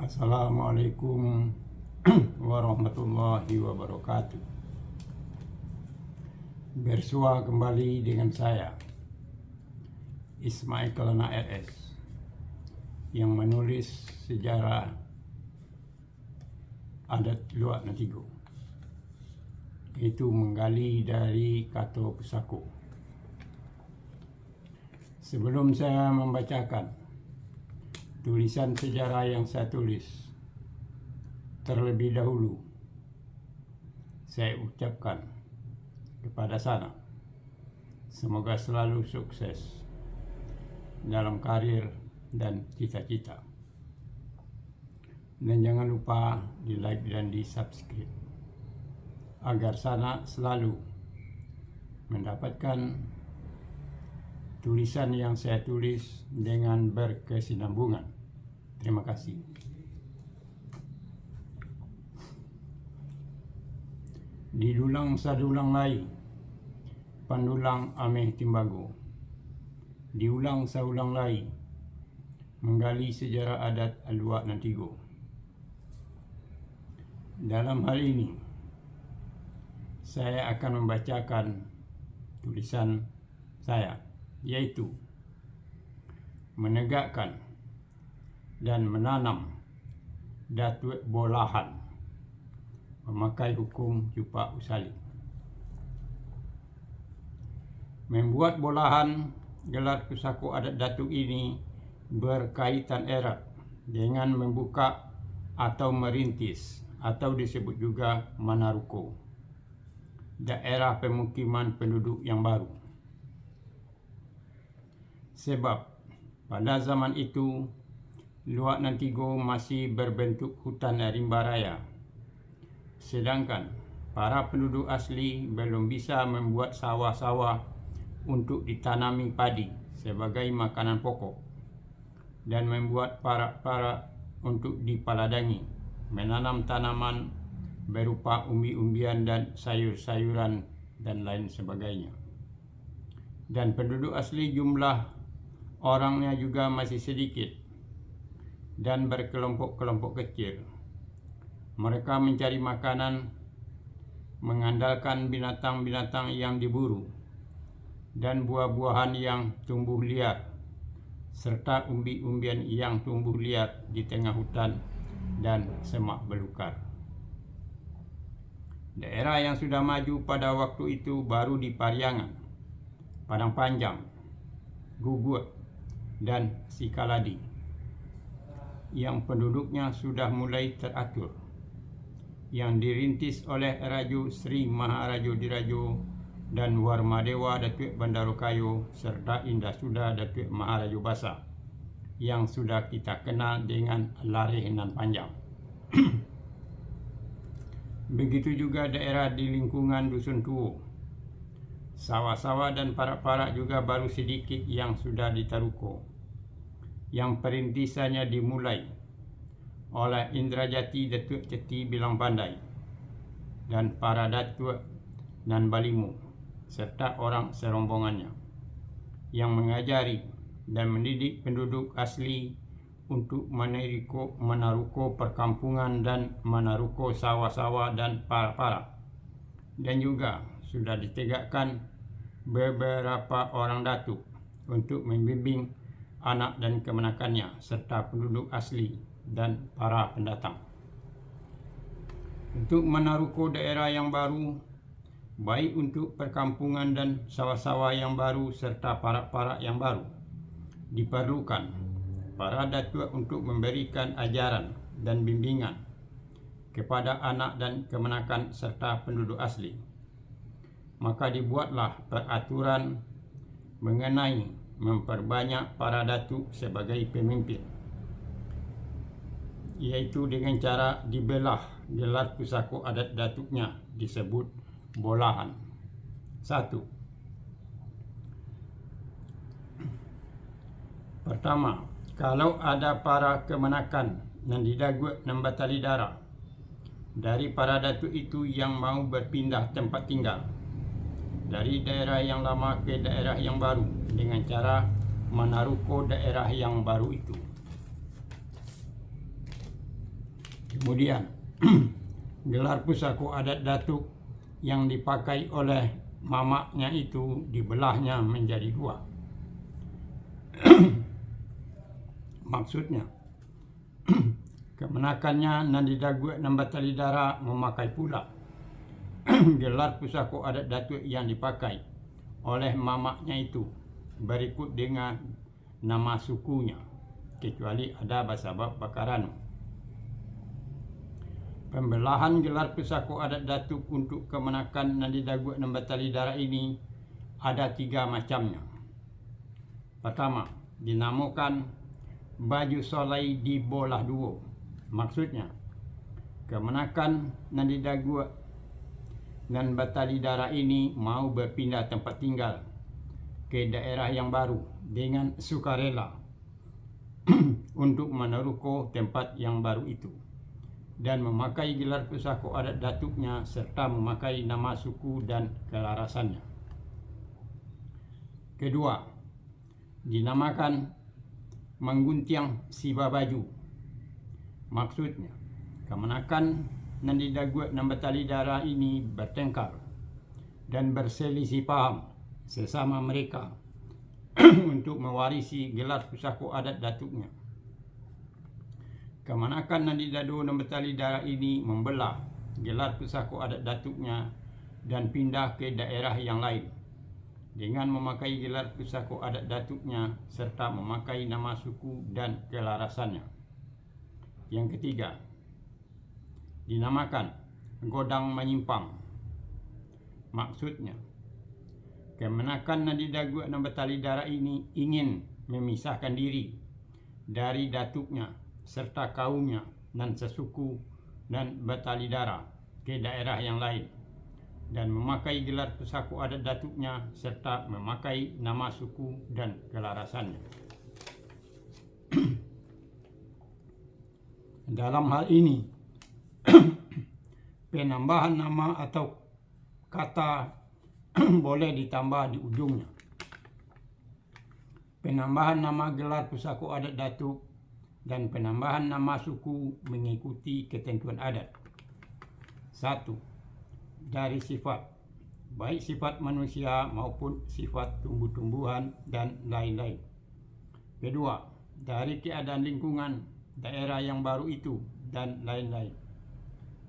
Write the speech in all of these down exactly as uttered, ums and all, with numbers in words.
Assalamualaikum warahmatullahi wabarakatuh. Bersua kembali dengan saya, Ismail Kelana R S, yang menulis sejarah adat Luak Nan Tigo, yaitu menggali dari kato pusako. Sebelum saya membacakan tulisan sejarah yang saya tulis, terlebih dahulu saya ucapkan kepada sanak, semoga selalu sukses dalam karir dan cita-cita. Dan jangan lupa di-like dan di-subscribe, agar sanak selalu mendapatkan tulisan yang saya tulis dengan berkesinambungan. Terima kasih. Didulang sadulang lai, pandulang ameh timbago. Diulang saulang lai, manggali sejarah adat Luak Nan Tigo. Dalam hal ini, saya akan membacakan tulisan saya, yaitu menegakkan dan menanam Datuak Bolahan mamakai hukum Cupak Usali. Membuat bolahan, gelar pusako adat Datuak ini berkaitan erat dengan membuka atau merintis, atau disebut juga manaruko, daerah pemukiman penduduk yang baru. Sebab pada zaman itu, Luak Nan Tigo masih berbentuk hutan rimba raya, sedangkan para penduduk asli belum bisa membuat sawah-sawah untuk ditanami padi sebagai makanan pokok, dan membuat parak-parak untuk dipaladangi, menanam tanaman berupa umbi-umbian dan sayur-sayuran, dan lain sebagainya. Dan penduduk asli jumlah orangnya juga masih sedikit dan berkelompok-kelompok kecil. Mereka mencari makanan mengandalkan binatang-binatang yang diburu dan buah-buahan yang tumbuh liar, serta umbi-umbian yang tumbuh liar di tengah hutan dan semak belukar. Daerah yang sudah maju pada waktu itu baru di Pariangan, Padang Panjang, Guguak, dan Sikaladi, yang penduduknya sudah mulai teratur, yang dirintis oleh Rajo Sri Maharajo Dirajo dan Warmadewa Datuak Bandaro Kayo, serta Indah Suda Datuak Maharajo Basa, yang sudah kita kenal dengan Lareh Nan Panjang. Begitu juga daerah di lingkungan Dusun Tuo. Sawah-sawah dan parak-parak juga baru sedikit yang sudah ditaruko, yang perintisannya dimulai oleh Indrajati Datuak Ceti Bilang Pandai dan para datuak nan balimo, serta orang serombongannya, yang mangajari dan mandidik penduduk asli untuk manariko-, manaruko parkampungan dan manaruko sawah-sawah dan parak-parak. Dan juga sudah ditegakkan beberapa orang datuak untuk mambimbing anak dan kamanakannya, serta penduduk asli dan para pendatang. Untuk manaruko daerah yang baru, baik untuk parkampungan dan sawah-sawah yang baru, serta parak-parak yang baru, diparlukan para datuak untuk mambarikan ajaran dan bimbingan kepada anak dan kamanakan serta panduduk asli. Maka dibuatlah paraturan manganai mamparbanyak para datuak sabagai pamimpin, yaitu dengan cara dibelah gelar pusako adat datuaknyo disebut bolahan. Satu. Partamo, kalau ado para kamanakan nan didaguak nan batali darah dari para datuak itu yang mau bapindah tampat tinggal dari daerah yang lamo ka daerah yang baru dengan cara manaruko daerah yang baru itu. Kemudian, gelar pusako adat Datuk yang dipakai oleh mamaknya itu dibelahnya menjadi dua. Maksudnya, kamanakannya nan di Daguak nan Batali Dara mamakai pula gelar pusako adat Datuk yang dipakai oleh mamaknya itu, barikut dengan nama sukunyo, kecuali ado basabab bakarano. Pambalahan gelar pusako adat Datuk untuak kamanakan nan di Daguak nan Batali Dara ini ado tigo macamnyo. Partamo, dinamokan baju solai dibolah duo. Maksudnyo, kamanakan nan di Daguak nan Batali Dara ini mau bapindah tampat tinggal ka daerah yang baru dengan sukarela untuak manaruko tampat yang baru itu, dan mamakai gelar pusako adat Datuknyo serta mamakai nama suku dan kalarasannyo. Kedua, dinamakan mangguntiang sibah baju. Maksudnyo, kamanakan nan di Daguak nan Batali Dara ini batengkar dan baselisih paham sasamo mereka untuak mawarisi gelar pusako adat Datuknyo. Kamanakan nan di Dado nan Batali Dara ini mambalah gelar pusako adat Datuknyo dan pindah ka daerah yang lain, dengan mamakai gelar pusako adat Datuknyo serta mamakai nama suku dan kalarasannyo. Yang katigo, dinamakan Godang Manyimpang. Maksudnyo, kamanakan nan di Daguak nan Batali Dara ini ingin mapisahkan diri dari Datuknyo serta kaumnyo nan sasuku nan Batali Dara ka daerah yang lain, dan mamakai gelar pusako adat Datuknyo serta mamakai nama suku dan kalarasannyo. Dalam hal ini, panambahan nama atau kata boleh ditambah di ujungnyo. Panambahan nama gelar pusako adat Datuk dan panambahan nama suku mangikuti katantuan adat. Satu, dari sifat, baik sifat manusia maupun sifat tumbuh-tumbuhan dan lain-lain. Kedua, dari keadaan lingkungan daerah yang baru itu dan lain-lain.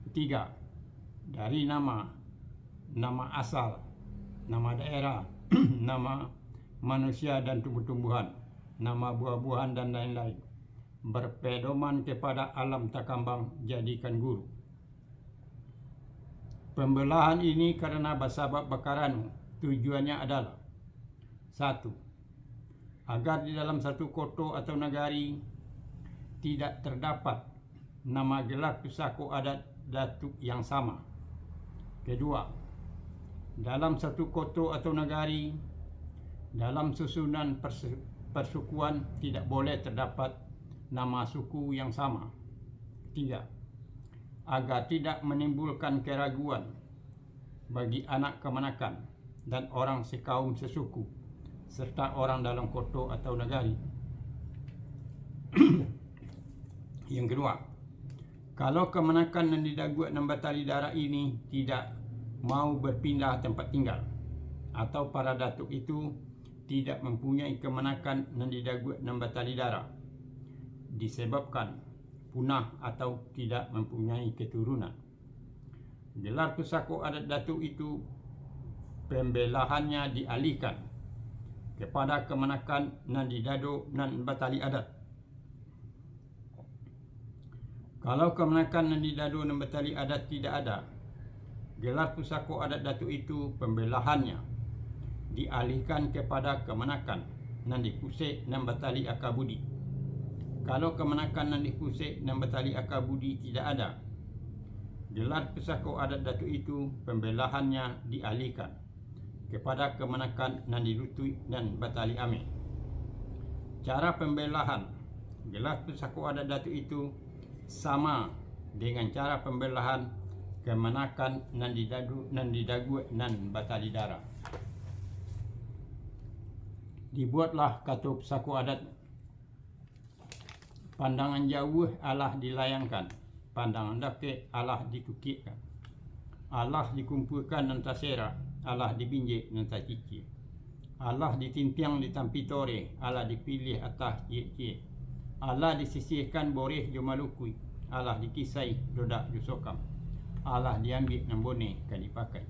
Ketiga, dari nama, nama asal, nama daerah, nama manusia dan tumbuh-tumbuhan, nama buah-buahan dan lain-lain. Berpedoman kepada alam takambang jadikan guru. Pambalahan ini karano basabab bakarano, tujuannyo adalah, satu, agar di dalam satu koto atau nagari tidak terdapat nama gelar pusako adat Datuk yang sama. Kedua, dalam satu koto atau nagari, dalam susunan perse-, persukuan tidak boleh terdapat nama suku yang sama. Tiga, agar tidak menimbulkan keraguan bagi anak kamanakan dan orang sakaum sasuku, serta orang dalam koto atau nagari. Yang kedua, kalau kamanakan nan di Daguak nan Batali Dara ini tidak mau berpindah tempat tinggal, atau para datuk itu tidak mempunyai kamanakan nan di Daguak nan Batali Dara, disebabkan punah atau tidak mempunyai keturunan, gelar pusako adat datuk itu pambalahannya dialihkan kepada kamanakan nan di Dado nan Batali Adat. Kalau kamanakan nan di Dado nan Batali Adat tidak ada, gelar pusako adat datuk itu pambalahannya dialihkan kepada kamanakan nan di Pusek nan Batali Akabudi. Kalau kamanakan nan di Pusek nan Batali Akabudi tidak ada, gelar pusako adat datuk itu pambalahannya dialihkan kepada kamanakan nan di Lutuik nan Batali Ameh. Cara pambalahan gelar pusako adat datuk itu sama dengan cara pambalahan kamanakan nan di Dadu-, nan di Daguak nan Batali Dara. Dibuatlah kato pusako adat. Pandangan jauah alah dilayangkan, Pandangan dakek alah ditukikkan. Alah dikumpuakan nan taserak, alah dibinjek nan tacicia. Alah ditintiang di tampi toreh, alah dipiliah atah ciek-ciek. Alah disisihkan boreh jo malukuik, alah dikisai dodak jo sokam. Alah diambiak nan boneh ka dipakai.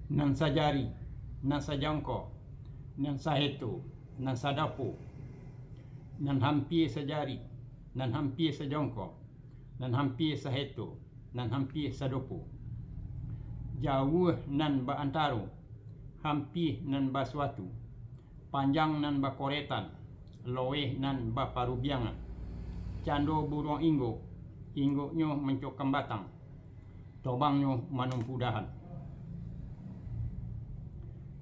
Nan sajari, nan sajangko, nan saheto, nan sadapo, nan hampia sajari, nan hampia sajongko, nan hampia saheto, nan hampia sadopo. Jauah nan ba-antaro, hampia nan basuatu, panjang nan bakoretan, loweh nan baparubiangan. Cando buruang inggok, inggoknyo mancokam batang, tobangnyo manumpu dahan.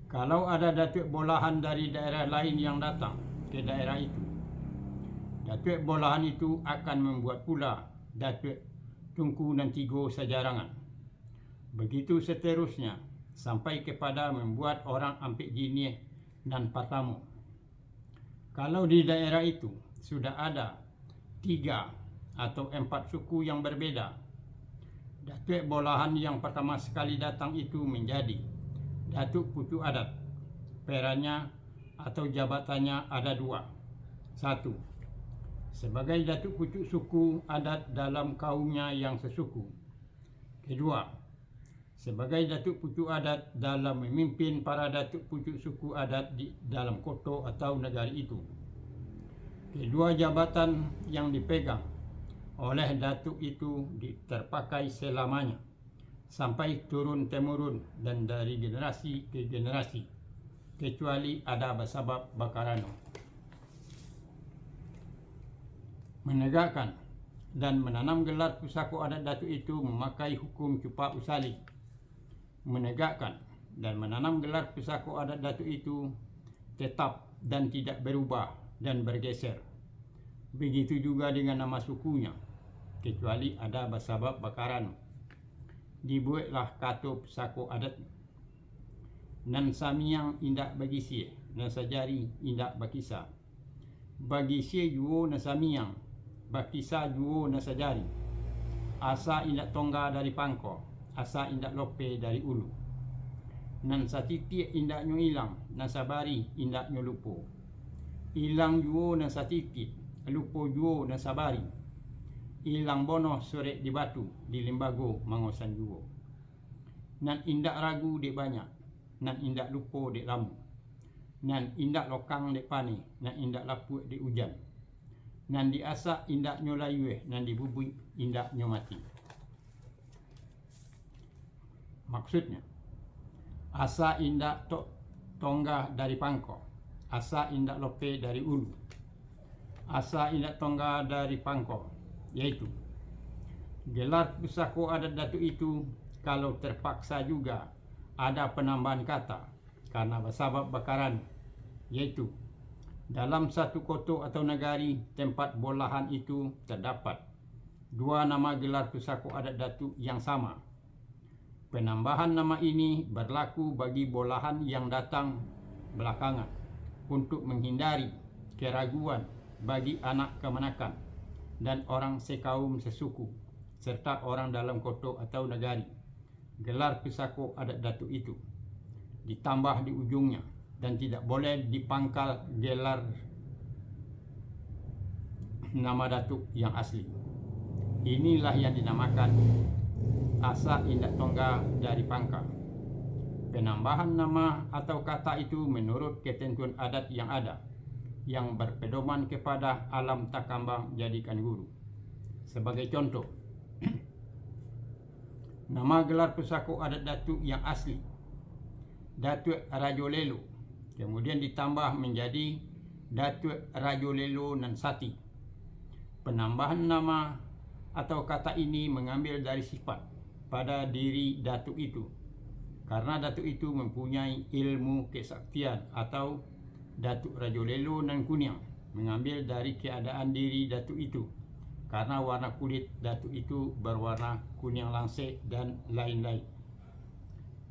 Kalau ada datuak bolahan dari daerah lain yang datang ke daerah itu, datuak bolahan itu akan mambuat pula datuak tungku nan tigo sajarangan. Begitu seterusnya, sampai kepada mambuat orang ampek jiniah nan partamo. Kalau di daerah itu sudah ada tiga atau empat suku yang berbeda, datuak bolahan yang pertama sekali datang itu menjadi datuak pucuk adat. Perannya atau jabatannya ada dua. Satu, sebagai datuak pucuk suku adat dalam kaumnya yang sesuku. Kedua, sebagai datuak pucuk adat dalam mamimpin para datuak pucuk suku adat di dalam koto atau nagari itu. Kedua jabatan yang dipegang oleh datuak itu di-, terpakai selamanya, sampai turun-temurun dan dari generasi ke generasi, kecuali ada basabab bakarano. Manegakkan dan mananam gelar pusako adat datuak itu mamakai hukum cupak usali. Manegakkan dan mananam gelar pusako adat datuak itu tetap dan tidak berubah dan bergeser. Begitu juga dengan nama sukunya, kecuali ada basabab bakarano. Dibueklah kato pusako adat. Nan samiang indak bagisia, nan sajari indak bakisa. Bagisia juo nan samiang, bakisa juo nan sajari. Asa indak tongga dari pangko, asa indak lope dari ulu. Nan satitiak indaknyo ilang, nan sabari indaknyo lupo. Ilang juo nan satitiak, lupo juo nan sabari. Ilang bonoh surek di batu, di limbago mangosan juo. Nan indak ragu dek banyak, nan indak lupo dek lamo, nan indak lokang dek paneh, nan indak lapuak dek ujan, nan diasak indaknyo layuah, nan dibubuik indaknyo mati. Maksudnyo, asa indak to-, tongga dari pangko, asa indak lope dari ulu, asa indak tongga dari pangko, yaitu gelar pusako adat datuak itu, kalau terpaksa juga ada panambahan kata, karano basabab bakarano, yaitu dalam satu koto atau nagari tempat bolahan itu tadapat dua nama gelar pusako adat datuak yang sama. Panambahan nama ini barlaku bagi bolahan yang datang balakangan, untuak manghindari karaguan bagi anak kamanakan dan orang sakaum sasuku, sarta orang dalam koto atau nagari. Gelar pusako adat datuak itu ditambah di ujungnya, dan tidak boleh dipangkal gelar nama datuak yang asli. Inilah yang dinamakan asa indak tongga dari pangka. Panambahan nama atau kata itu manurut katantuan adat yang ada, yang barpadoman kapado alam takambang jadikan guru. Sabagai contoh, nama gelar pusako adat datuak yang asli, Datuak Rajo Lelo, kamudian ditambah manjadi Datuak Rajo Lelo nan sati. Panambahan nama atau kata ini mangambil dari sifat pada diri datuak itu, karano datuak itu mampunyai ilmu kesaktian, atau Datuak Rajo Lelo nan kuniang mangambil dari keadaan diri datuak itu, karano warna kulit datuak itu bawarna kuniang langsek, dan lain-lain.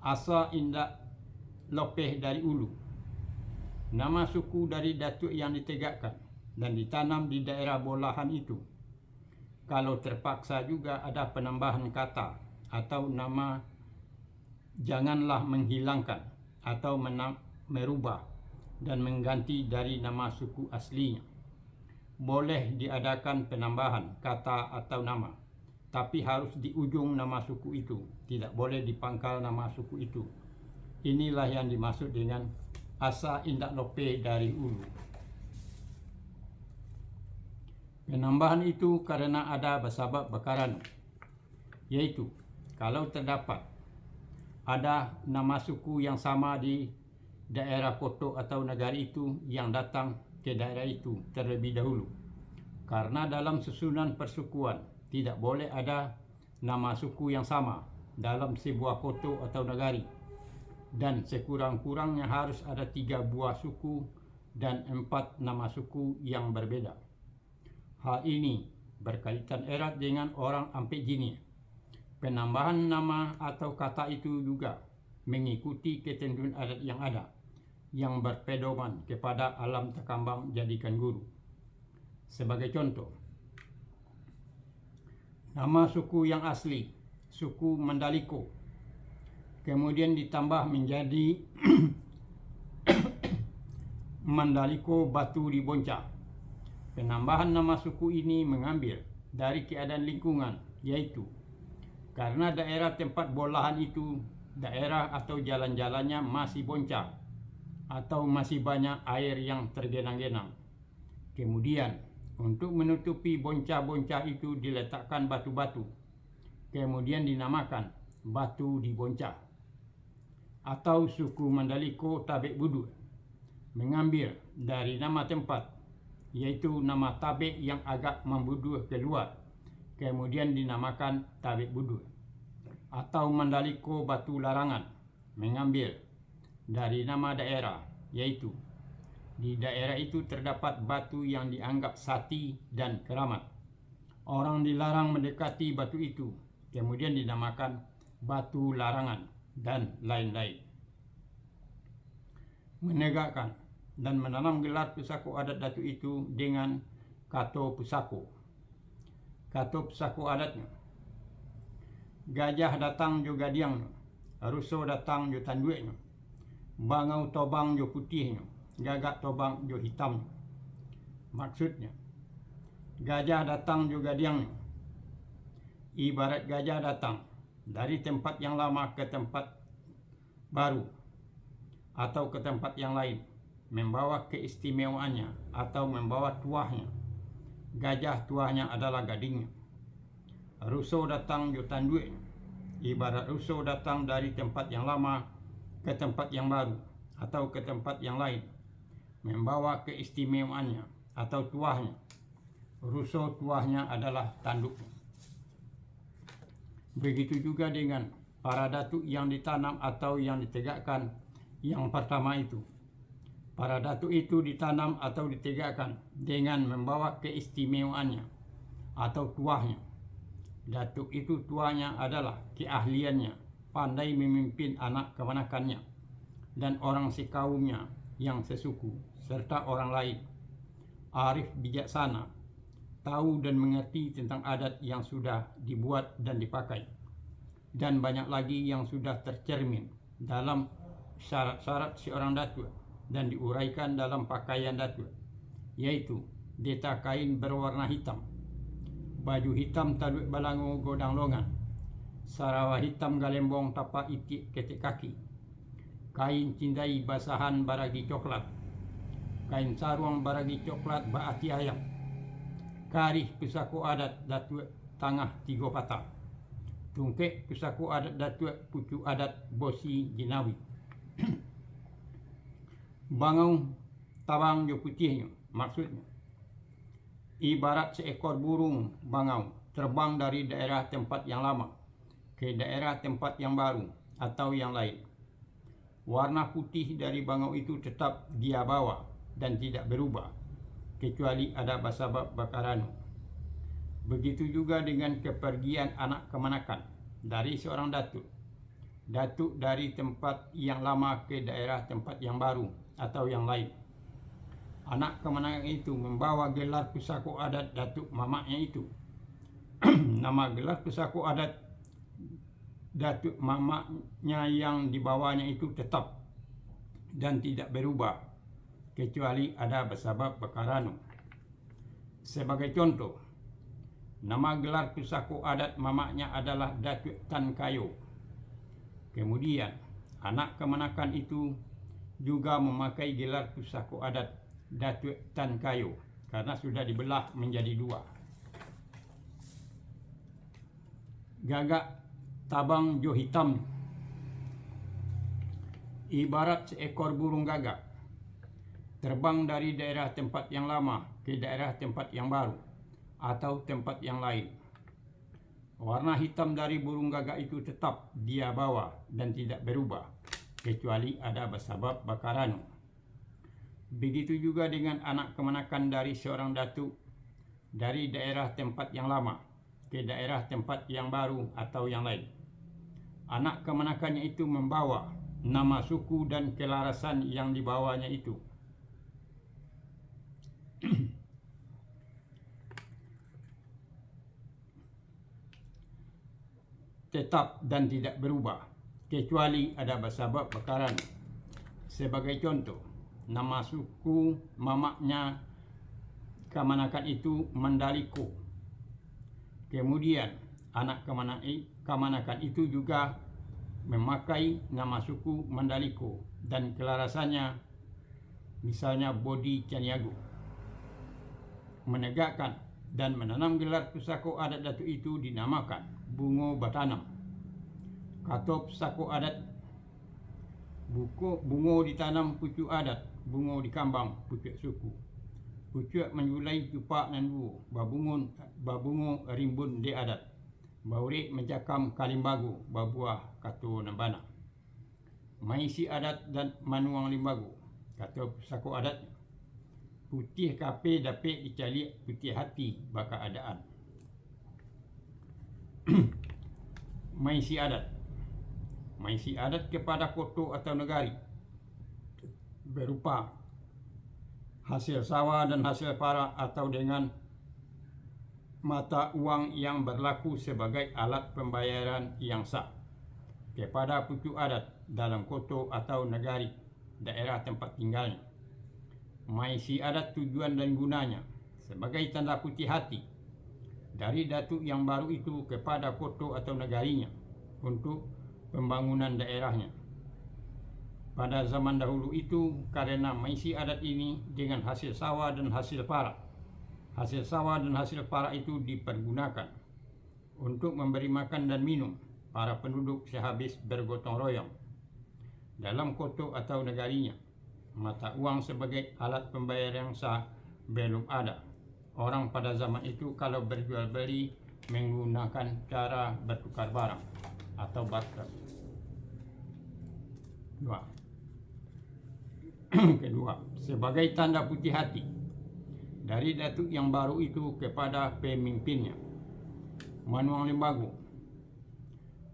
Asa indak lopeh dari ulu. Nama suku dari datuak yang ditegakkan dan ditanam di daerah bolahan itu. Kalau terpaksa juga ada penambahan kata atau nama, janganlah menghilangkan atau mena-, merubah dan mengganti dari nama suku aslinya. Boleh diadakan penambahan kata atau nama, tapi harus di ujung nama suku itu, tidak boleh di pangkal nama suku itu. Inilah yang dimaksud dengan asa indak lope dari ulu. Penambahan itu karena ada basabab bakarano, yaitu, kalau terdapat ada nama suku yang sama di daerah koto atau nagari itu yang datang ke daerah itu terlebih dahulu. Karena dalam susunan persukuan tidak boleh ada nama suku yang sama dalam sebuah koto atau nagari, dan sekurang-kurangnya harus ada tiga buah suku dan empat nama suku yang berbeda. Hal ini berkaitan erat dengan orang Ampek Jinih. Penambahan nama atau kata itu juga mengikuti ketentuan adat yang ada, yang berpedoman kepada alam takambang jadikan guru. Sebagai contoh, nama suku yang asli, suku Mandaliko, kemudian ditambah menjadi Mandaliko Batu di Bonca. Penambahan nama suku ini mengambil dari keadaan lingkungan, yaitu karena daerah tempat bolahan itu, daerah atau jalan-jalannya masih bonca, atau masih banyak air yang tergenang-genang. Kemudian, untuk menutupi bonca-bonca itu diletakkan batu-batu, kemudian dinamakan Batu di Bonca. Atau suku Mandaliko Tabek Buduh, mengambil dari nama tempat, yaitu nama tabek yang agak mambuduah keluar, kemudian dinamakan Tabek Buduh. Atau Mandaliko Batu Larangan, mengambil dari nama daerah, yaitu di daerah itu terdapat batu yang dianggap sati dan keramat. Orang dilarang mendekati batu itu, kemudian dinamakan Batu Larangan, dan lain-lain. Menegakkan dan menanam gelar pusako adat Datuak itu dengan kato pusako. Kato pusako adatnyo: Gajah datang jo gadiangnyo, ruso datang jo tanduaknyo, bangau tobang jo putiahnyo, gagak tobang jo hitamnyo. Maksudnyo, gajah datang jo gadiangnyo, ibarat gajah datang dari tempat yang lama ke tempat baru, atau ke tempat yang lain, membawa keistimewaannya atau membawa tuahnyo. Gajah tuahnyo adalah gadingnyo. Ruso datang jo tanduaknyo, ibarat ruso datang dari tempat yang lama ke tempat yang baru, atau ke tempat yang lain, membawa keistimewaannya atau tuahnyo. Ruso tuahnyo adalah tanduknyo. Begitu juga dengan para datuak yang ditanam atau yang ditegakkan yang pertama itu. Para datuak itu ditanam atau ditegakkan dengan membawa keistimewaannya atau tuahnyo. Datuak itu tuahnyo adalah keahliannya, pandai memimpin anak kamanakannya, dan orang sekaumnya yang sesuku, serta orang lain. Arif bijaksana, tahu dan mengerti tentang adat yang sudah dibuat dan dipakai, dan banyak lagi yang sudah tercermin dalam syarat-syarat seorang datuak dan diuraikan dalam pakaian datuak, yaitu deta kain berwarna hitam, baju hitam taluak balango godang longan, sarawa hitam galembong tapak itiak ketek kaki, kain cindai basahan baragi coklat, kain saruang baragi coklat baati ayam, karih pusako adat datuak tangah tigo patah, tungkek pusako adat datuak pucuak adat bosi jinawi. Bangau tabang jo putiahnyo, maksudnyo, ibarat seekor burung bangau terbang dari daerah tempat yang lama ke daerah tempat yang baru atau yang lain. Warna putih dari bangau itu tetap dia bawa dan tidak berubah, kecuali ada basabab bakarano. Begitu juga dengan kepergian anak kamanakan dari seorang datuak, datuak dari tempat yang lama ke daerah tempat yang baru atau yang lain. Anak kamanakan itu membawa gelar pusako adat datuak mamaknya itu. Nama gelar pusako adat datuak mamaknya yang dibawanyo itu tetap dan tidak berubah, kecuali ada basabab bakarano. Sabagai contoh, nama gelar pusako adat mamaknya adalah Datuak Tan Kayo. Kemudian, anak kamanakan itu juga mamakai gelar pusako adat Datuak Tan Kayo, karena sudah dibelah manjadi dua. Gagak tabang jo hitam, ibarat seekor burung gagak, terbang dari daerah tempat yang lama ke daerah tempat yang baru, atau tempat yang lain. Warna hitam dari burung gagak itu tetap dia bawa dan tidak berubah, kecuali ada basabab bakarano. Begitu juga dengan anak kamanakan dari seorang datuak dari daerah tempat yang lama ke daerah tempat yang baru atau yang lain. Anak kamanakannyo itu mambawa nama suku dan kalarasan yang dibawanyo itu. Tetap dan tidak berubah, kecuali ada basabab bakarano. Sabagai contoh, nama suku mamaknya kamanakan itu Mandaliko. Kemudian, anak kamana-, kamanakan itu juga mamakai nama suku Mandaliko dan kalarasannyo, misalnya Bodi Caniago. Manegakkan dan mananam gelar pusako adat datuak itu dinamakan bungo batanam. Kato pusako adat, buko, bungo ditanam pucuak adat, bungo dikambang pucuak suku. Pucuak manjulai cupak nan duo, babungun, babungo rimbun dek adat, baurek mancakam ka limbago, babuah kato nan bana. Maisi adat dan manuang limbago, kato pusako adatnyo. Putiah kape dapek dicaliak putiah ati bakaadaan. Maisi adat. Maisi adat kepada koto atau nagari, berupa hasil sawah dan hasil parak atau dengan mata uang yang berlaku sebagai alat pembayaran yang sah kepada pucuak adat dalam koto atau nagari daerah tempat tinggalnya. Maisi adat tujuan dan gunanya sebagai tanda putiah ati dari datuak yang baru itu kepada koto atau nagarinya untuk pembangunan daerahnya. Pada zaman dahulu itu, karena maisi adat ini dengan hasil sawah dan hasil parak, hasil sawah dan hasil parak itu dipergunakan untuk memberi makan dan minum para penduduk sehabis bergotong royong dalam koto atau nagarinya. Mata uang sebagai alat pembayaran yang sah belum ada. Orang pada zaman itu kalau berjual beli menggunakan cara bertukar barang atau barter. Dua. Kedua, sebagai tanda putiah ati dari datuak yang baru itu kepada pemimpinnya. Manuang limbago,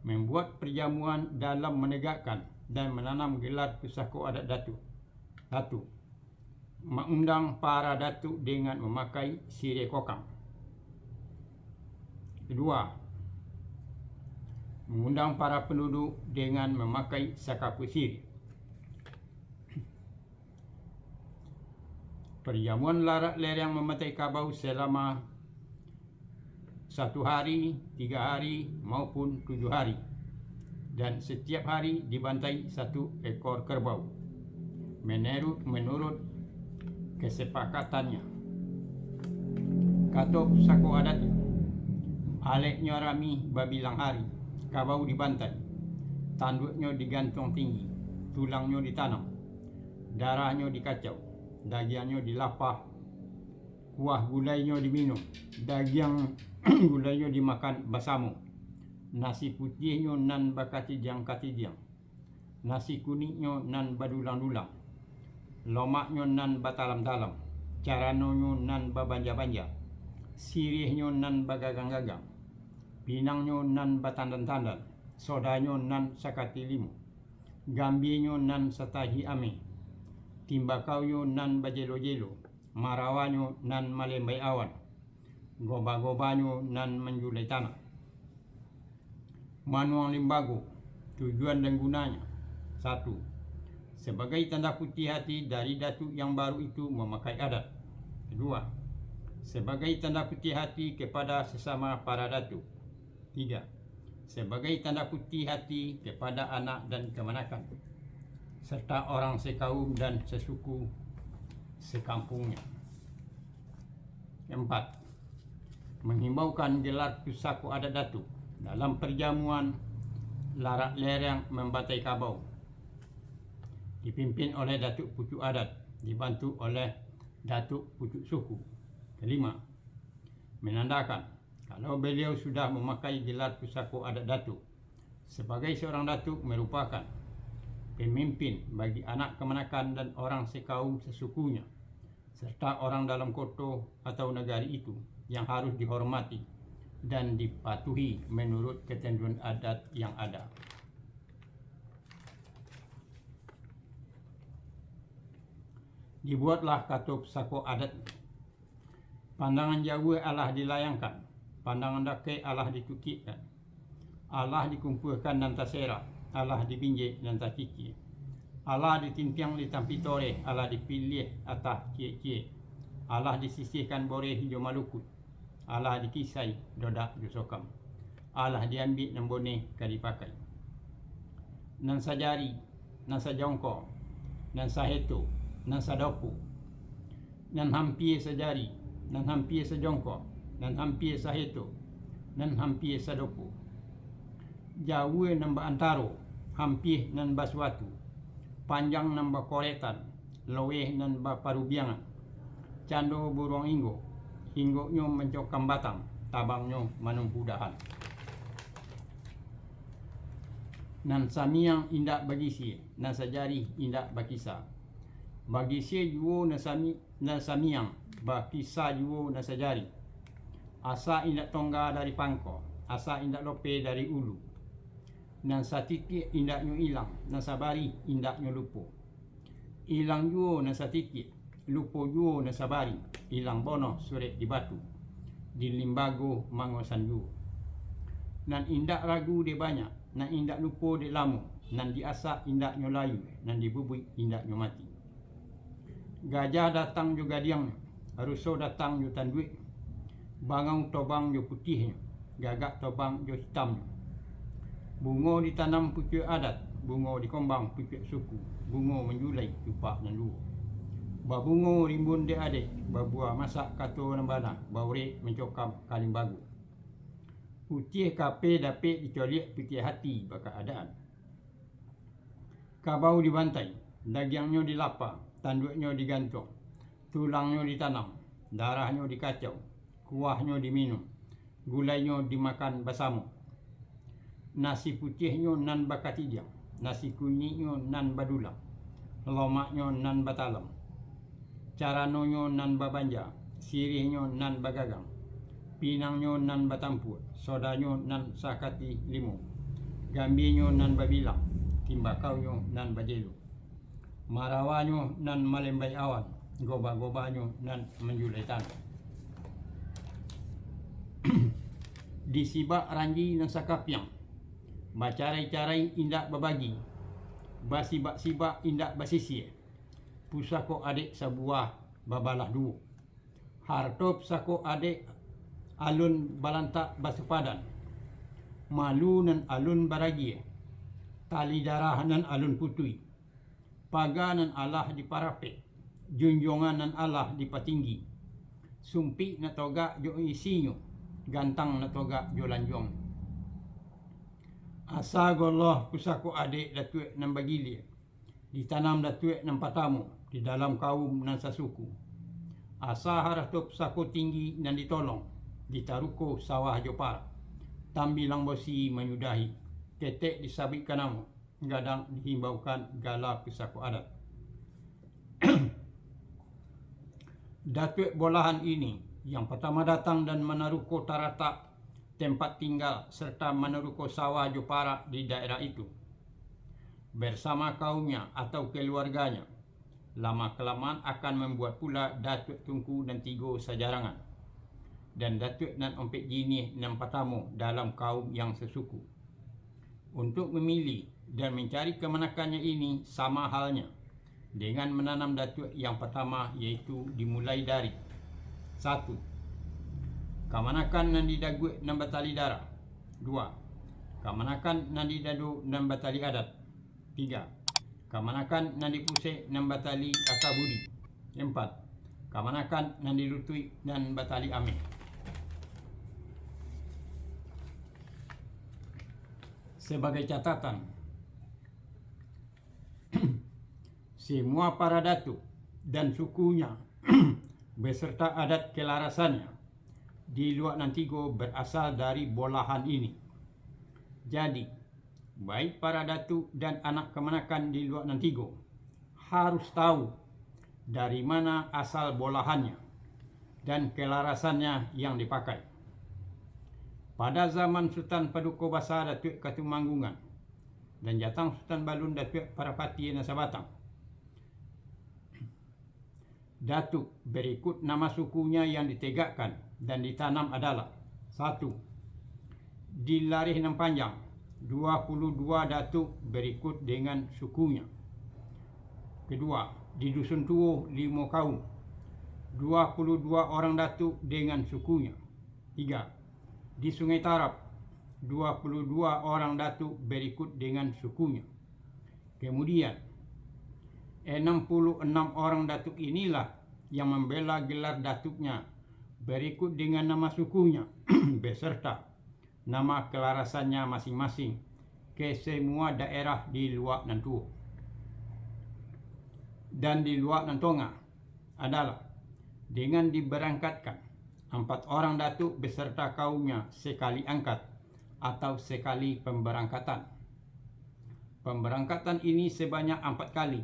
membuat perjamuan dalam menegakkan dan menanam gelar pusako adat datuak. Datuak, mengundang para datuak dengan memakai siriah kokang. Kedua, mengundang para penduduk dengan memakai sakapuak siriah. Perjamuan larak lereng mamatai kabau selama satu hari, tiga hari, maupun tujuh hari. Dan setiap hari dibantai satu ekor kerbau, menurut, menurut kesepakatannya. Kato pusako adat, aleknyo rami babilang hari, kabau dibantai, tanduaknyo digantuang tinggi, tulangnyo ditanam, darahnyo dikacau, dagiangnyo dilapah, kuah gulainyo diminum, dagiang gulainyo dimakan basamo, nasi putiahnyo nan bakatidiang-katidiang, nasi kuniknyo nan badulang-dulang, lomaknyo nan batalam-talam, caranonyo nan babanja-banja, siriahnyo nan bagagang-gagang, pinangnyo nan batandan-tandan, sodanyo nan sakati limo, gambianyo nan satahi ameh, timbakaunyo nan bajelo-jelo, marawanyo nan malembai awan, goba-gobanyo nan manjulai tanah. Manuang limbago, tujuan dan gunanya. Satu, sebagai tanda putih hati dari datuak yang baru itu mamakai adat. Kedua, sebagai tanda putih hati kepada sesama para datuak. Tiga, sebagai tanda putih hati kepada anak dan kamanakan, serta orang sekaum dan sesuku sekampungnyo. Empat, menghimbaukan gelar pusako adat datuak dalam perjamuan larak lereng mambatai kabau, dipimpin oleh datuak pucuak adat, dibantu oleh datuak pucuak suku. Kelima, menandakan kalau beliau sudah mamakai gelar pusako adat datuak, sebagai seorang datuak merupakan pemimpin bagi anak kamanakan dan orang sekaum sesukunyo, serta orang dalam koto atau nagari itu yang harus dihormati dan dipatuhi menurut ketentuan adat yang ada. Dibuatlah kato pusako adat. Pandangan jauah alah dilayangkan, pandangan dakek alah ditukikkan. Alah dikumpuakan nan taserak, alah dibinjek nan takikia. Alah ditintiang di tampi toreh, alah dipiliah atah ciek-ciek. Alah disisihkan boreh jo malukut, alah dikisai dodak jo sokam. Alah diambiak nan boneh ka dipakai. Nan sajari, nan sajongko, nan saheto, nan sadopo, nan hampia sajari, nan hampia sajongko, nan hampia saheto, nan hampia sadopo. Jauah nan baantaro, hampia nan basuatu, panjang nan bakoretan, loweh nan baparubiangan. Cando buruang inggok, inggoknyo mancokam batang, tabangnyo manumpu dahan. Nan samiang indak bagisia, nan sajarih indak bakisa. Bagisia juo nan sami-, nan samiang, bakisa juo nan sajarih. Asa indak tongga dari pangko, asa indak lope dari ulu. Nan satitiak indaknyo ilang, nan sabarih indaknyo lupo. Ilang juo nan satitiak, lupo juo nan sabarih, ilang bonoh surek di batu, di limbago mangosan juo. Nan indak ragu dek banyak, nan indak lupo dek lamo, nan diasak indaknyo layua, nan dibubuik indaknyo mati. Gajah datang jo gadiangnyo, ruso datang jo tanduaknyo, bangau tobang jo putiahnyo, gagak tobang jo hitamnyo. Bungo ditanam pucuak adat, bungo dikombang pucuak suku, bungo manjulai cupak nan luo. Babungo rimbun dek adek, babuah masak kato nan bana, baurek mancokam ka limbago. Putiah kape dapek dicoliak, putiah hati bakaadaan. Kabau dibantai, dagiangnyo dilapa, tanduaknyo digantuang, tulangnyo ditanam, darahnyo dikacau, kuahnyo diminum, gulainyo dimakan basamo. Nasi putiahnyo nan bakatidiang, nasi kuniknyo nan badulang, lomaknyo nan batalam. Caranonyo nan babanja, siriahnyo nan bagagang, pinangnyo nan batampuak, sodanyo nan sakati limo, gambinyo nan babilang, timbakaunyo nan bajelo, marawanyo nan malembai awan, goba-gobanyo nan manjulai tanah. Disibak ranji nan sakapiang, bacarai-carai indak babagi, basibak-sibak indak basisia. Pusako adek sabuah babalah duo. Harto pusako adek alun balantak basupadan. Malu nan alun baragia. Tali darah nan alun putui. Paga nan alah diparapek. Junjuangan nan alah dipatinggi. Sumpik nak togak jo isinyo. Gantang nak togak jo lanjuangnyo. Asa goloh pusako adek datuak nan bagilia. Ditanam datuak nan patamo di dalam kaum nan sasuku. Asa harato pusako tinggi nan ditolong, ditaruko sawah jo parak. Tambilang bosi manyudahi, ketek disabuikkan namo, gadang dihimbaukan gala pusako adat. Datuak bolahan ini yang patama datang dan manaruko taratak tempat tinggal, serta manaruko sawah jo parak di daerah itu, bersama kaumnya atau keluarganya, lama-kelamaan akan mambuat pula Datuak Tungku nan tigo sajarangan. dan datuak nan ompek jinih nan patamo dalam kaum yang sasuku. Untuk memilih dan mencari kamanakannyo ini sama halnya dengan menanam datuak yang patama, yaitu dimulai dari: satu, kamanakan nan di daguak nan batali darah. Dua, kamanakan nan di dado nan batali adat. Tiga, kamanakan nan di pusek nan batali asa budi. Empat, kamanakan nan di lutuik nan batali ameh. Sabagai catatan, semua para datuak dan sukunya beserta adat kalarasannya di Luak Nan Tigo berasal dari bolahan ini. Jadi, baik para datuak dan anak kamanakan di Luak Nan Tigo harus tahu dari mana asal bolahannya dan kalarasannya yang dipakai. Pada zaman Sutan Paduko Basa Datuak Katumanggungan dan jatang Sutan Balun Datuak Parapatiah Nan Sabatang, datuak berikut nama sukunya yang ditegakkan dan ditanam adalah: satu, di Lareh Nan Panjang, dua puluh dua datuak berikut dengan sukunya. Kedua, di Dusun Tuo, limo kaum, dua puluh dua orang datuak dengan sukunya. Tiga, di Sungai Tarab, dua puluh dua orang datuak berikut dengan sukunya. Kemudian, enam puluh enam orang datuak inilah yang mambela gelar datuaknya berikut dengan nama sukunya beserta nama kalarasannya masing-masing ke semua daerah di Luak Nan Tuo. Dan di Luak Nan Tongah adalah dengan diberangkatkan ampat orang datuak beserta kaumnya sekali angkat atau sekali pemberangkatan. Pemberangkatan ini sebanyak ampat kali.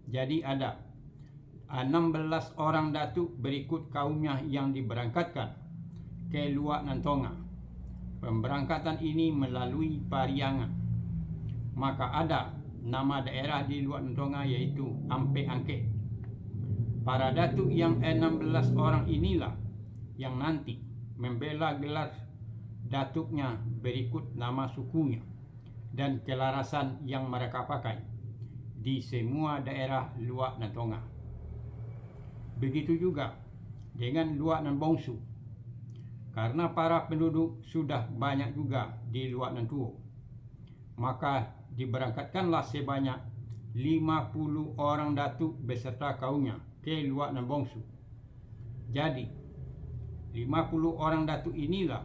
Jadi ada anam belas orang datuak berikut kaumnya yang diberangkatkan ke Luak Nan Tongah. Pemberangkatan ini melalui Pariangan. Maka ada nama daerah di Luak Nan Tongah, yaitu Ampek Angkek. Para datuak yang enam belas orang inilah yang nanti membela gelar datuaknya berikut nama sukunya dan kalarasan yang mereka pakai di semua daerah Luak Nan Tongah. Begitu juga dengan Luak Nan Bongsu, karena para penduduk sudah banyak juga di Luak Nan Tuo, maka diberangkatkanlah sebanyak lima puluh orang datuak beserta kaumnya ke Luak Nan Bongsu. Jadi, lima puluh orang datuak inilah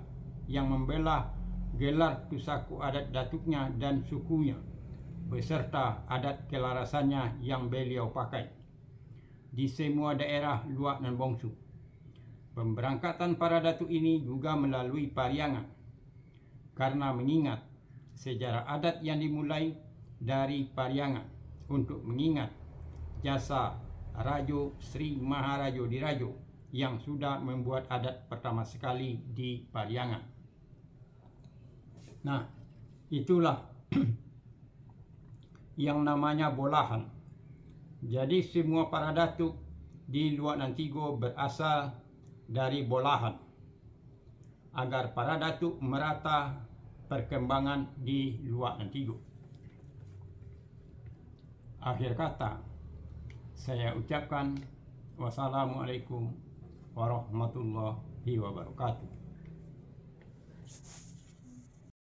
yang mambela gelar pusako adat datuaknya dan sukunya, beserta adat kalarasannya yang baliau pakai di semua daerah Luak Nan Bongsu. Pemberangkatan para datuak ini juga melalui Pariangan, karena mengingat sejarah adat yang dimulai dari Pariangan untuk mengingat jasa Rajo Sri Maharajo Dirajo yang sudah membuat adat pertama sekali di Pariangan. Nah, itulah yang namanya bolahan. Jadi, semua para datuak di Luak Nan Tigo berasal dari bolahan, agar para datuak merata perkembangan di Luak Nan Tigo. Akhir kata, saya ucapkan wassalamualaikum warahmatullahi wabarakatuh.